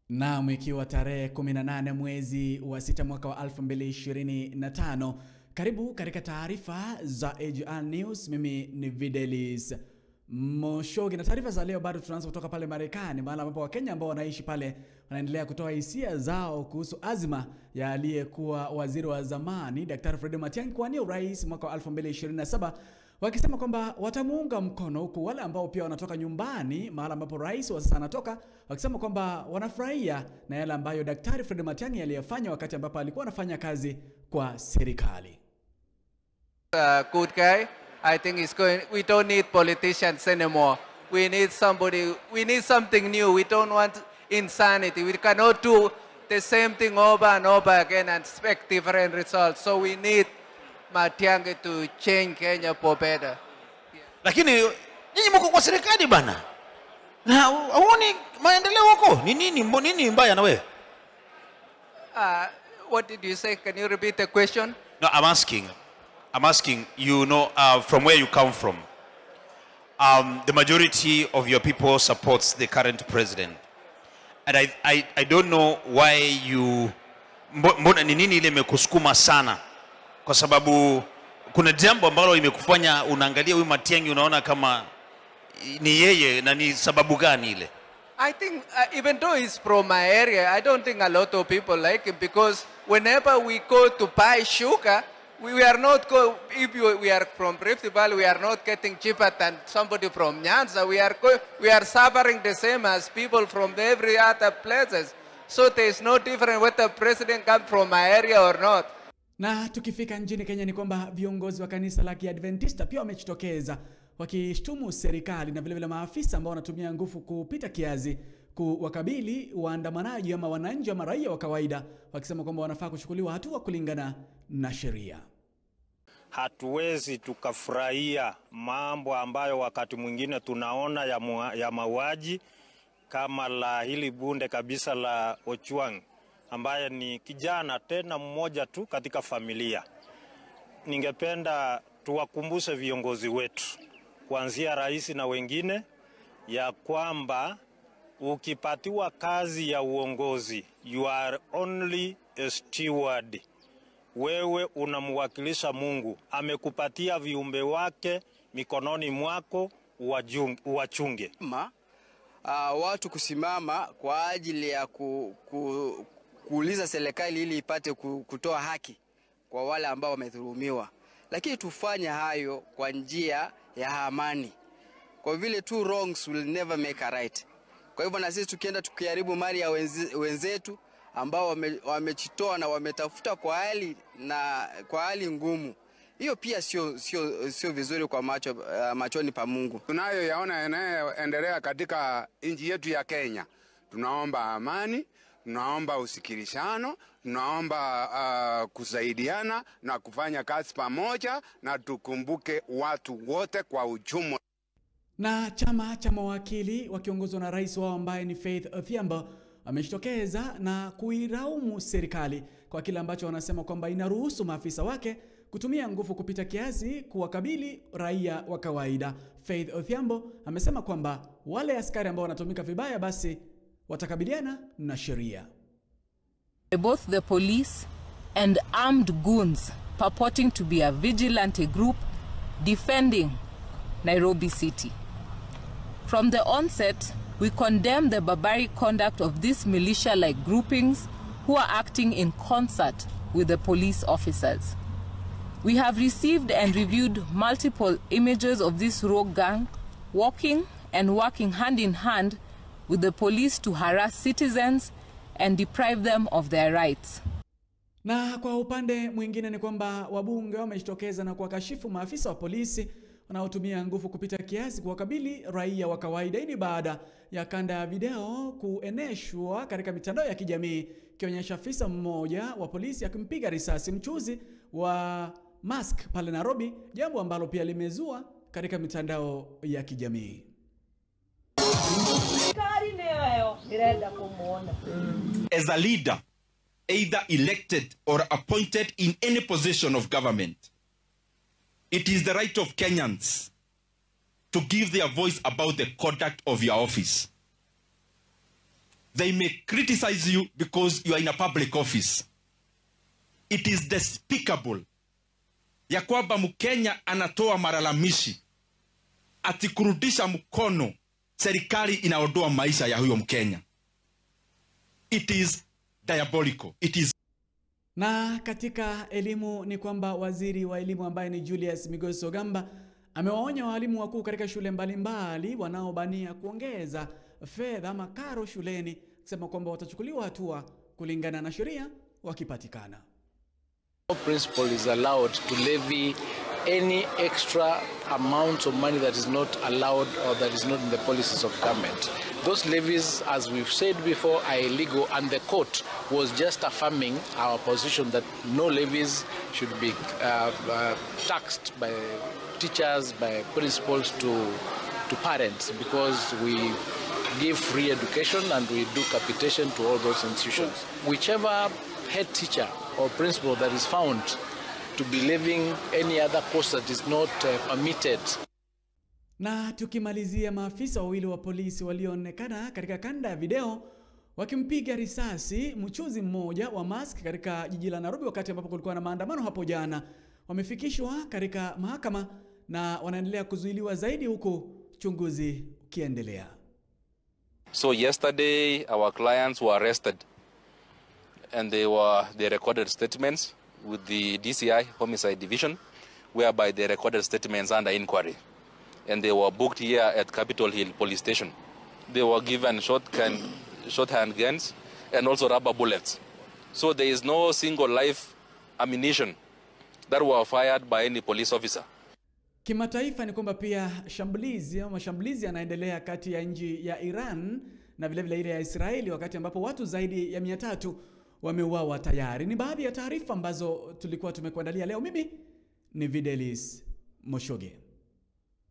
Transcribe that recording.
Naam, ikiwa tarehe 18 mwezi wa sita mwaka wa 2025. Karibu katika taarifa za AGR News. Mimi ni Videlis Moshogi na taarifa za leo bado tunaanza kutoka pale Marekani, mahala ambapo Wakenya ambao wanaishi pale wanaendelea kutoa hisia zao kuhusu azma ya aliyekuwa waziri wa zamani Daktari Fred Matiang'i kuwania urais mwaka wa 2027 wakisema kwamba watamuunga mkono, huku wale ambao pia wanatoka nyumbani mahala ambapo rais wa sasa anatoka wakisema kwamba wanafurahia na yale ambayo Daktari Fred Matiang'i aliyafanya wakati ambapo alikuwa anafanya kazi kwa serikali. A good guy. I think he's going. We don't need politicians anymore. We need somebody. We need something new. We don't want insanity. We cannot do the same thing over and over again and expect different results. So we need Matiang'i to change Kenya for better. Lakini nyinyi mko kwa serikali bana, na huoni maendeleo huko? Ni nini nini mbaya na wewe? What did you say? Can you repeat the question? No, I'm asking. I'm asking, from where you come from, the majority of your people supports the current president. And I don't know why you, mbona ni nini ile imekusukuma sana? Kwa sababu kuna jambo ambalo imekufanya unaangalia huyu Matiang'i unaona kama ni yeye, na ni sababu gani ile? I think even though he's from my area, I don't think a lot of people like him because whenever we go to buy sugar, we are not go, if you, we are from Rift Valley, we are not getting cheaper than somebody from Nyanza. We are suffering the same as people from every other places. So there is no difference whether president comes from my area or not. Na tukifika nchini Kenya ni kwamba viongozi wa kanisa la Kiadventista pia wamejitokeza wakishtumu serikali na vilevile maafisa ambao wanatumia nguvu kupita kiasi kuwakabili waandamanaji ama wananchi ama raia wa kawaida, wakisema kwamba wanafaa kuchukuliwa hatua kulingana na sheria. Hatuwezi tukafurahia mambo ambayo wakati mwingine tunaona ya mauaji kama la hili bunde kabisa la Ochuang, ambaye ni kijana tena mmoja tu katika familia. Ningependa tuwakumbushe viongozi wetu kuanzia rais na wengine ya kwamba ukipatiwa kazi ya uongozi, you are only a steward. Wewe unamwakilisha Mungu, amekupatia viumbe wake mikononi mwako, uwachunge. Watu kusimama kwa ajili ya kuuliza serikali ili ipate kutoa haki kwa wale ambao wamedhulumiwa, lakini tufanye hayo kwa njia ya amani, kwa vile two wrongs will never make a right. Kwa hivyo na sisi tukienda tukiharibu mali ya wenzetu ambao wamejitoa na wametafuta kwa hali ngumu, hiyo pia sio vizuri kwa machoni pa Mungu. Tunayoyaona yanayoendelea katika nchi yetu ya Kenya, tunaomba amani, tunaomba usikilishano, tunaomba kusaidiana na kufanya kazi pamoja, na tukumbuke watu wote kwa ujumla. Na chama cha mawakili wakiongozwa na rais wao ambaye ni Faith Odhiambo amejitokeza na kuilaumu serikali kwa kile ambacho wanasema kwamba inaruhusu maafisa wake kutumia nguvu kupita kiasi kuwakabili raia wa kawaida. Faith Odhiambo amesema kwamba wale askari ambao wanatumika vibaya basi watakabiliana na sheria. Both the police and armed goons purporting to be a vigilante group defending Nairobi City. From the onset, we condemn the barbaric conduct of these militia-like groupings who are acting in concert with the police officers. We have received and reviewed multiple images of this rogue gang walking and working hand in hand with the police to harass citizens and deprive them of their rights. Na kwa upande mwingine ni kwamba wabunge wamejitokeza na kuwakashifu maafisa wa polisi wanaotumia nguvu kupita kiasi kuwakabili raia wa kawaida. Hii ni baada ya kanda ya video kueneshwa katika mitandao ya kijamii ikionyesha afisa mmoja wa polisi akimpiga risasi mchuzi wa mask pale Nairobi, jambo ambalo pia limezua katika mitandao ya kijamii. As a leader, either elected or appointed in any position of government, it is the right of Kenyans to give their voice about the conduct of your office. They may criticize you because you are in a public office. It is despicable ya kwamba Mkenya anatoa malalamishi ati kurudisha mkono, serikali inaondoa maisha ya huyo Mkenya. It is diabolical. It is Na katika elimu ni kwamba waziri wa elimu ambaye ni Julius Migos Ogamba amewaonya walimu wakuu katika shule mbalimbali wanaobania kuongeza fedha ama karo shuleni, kusema kwamba watachukuliwa hatua kulingana na sheria wakipatikana. No principal is allowed to levy any extra amount of money that is not allowed or that is not in the policies of government. Those levies, as we've said before, are illegal, and the court was just affirming our position that no levies should be taxed by teachers, by principals to parents, because we give free education and we do capitation to all those institutions. Whichever head teacher or principal that is found to be levying any other cost that is not permitted. Na tukimalizia, maafisa wawili wa polisi walioonekana katika kanda ya video wakimpiga risasi mchuzi mmoja wa mask katika jiji la Nairobi wakati ambapo kulikuwa na maandamano hapo jana, wamefikishwa katika mahakama na wanaendelea kuzuiliwa zaidi huku uchunguzi ukiendelea. So yesterday our clients were arrested and they recorded statements with the DCI Homicide Division, whereby they recorded statements under inquiry, and they were booked here at Capitol Hill Police Station. They were given shorthand guns and also rubber bullets. So there is no single live ammunition that were fired by any police officer. Kimataifa ni kwamba pia shambulizi ama mashambulizi yanaendelea kati ya nchi ya Iran na vilevile ile ya Israeli, wakati ambapo watu zaidi ya 300 wameuawa tayari. Ni baadhi ya taarifa ambazo tulikuwa tumekuandalia leo. Mimi ni Videlis Moshoge.